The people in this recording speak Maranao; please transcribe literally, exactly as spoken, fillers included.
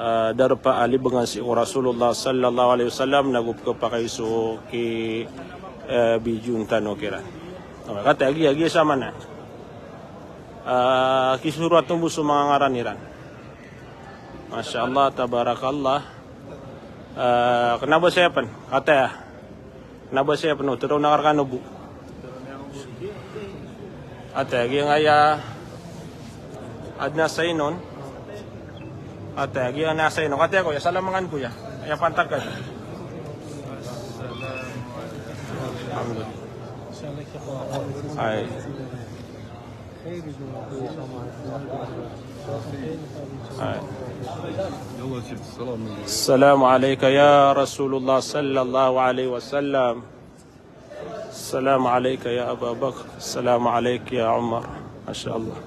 Ah, darpa a libegan sii ko Rasulullah sallallahu alaihi wasallam, nago pekepakay so ki, eh, bidion tano kiran. Kataya giya, giya sa mana. Ah, kisorat on bo so manga ngaran iran. Masha Allah, tabarakallah. Ah, kena ba saya pen? Kataya. Na ba saya peno, tero na karkano bo. Ate, giyangkaya adn a sign on. Ate, giyangkaya sign on. Ate, koya, salam angkan koya. Aya pantagan. Alhamdulillah. Ay. Assalamu alayka ya Rasulullah sallallahu alayhi wasallam. Assalamu alayka ya Aba Bakr. Assalamu alayka ya Umar. Masha Allah.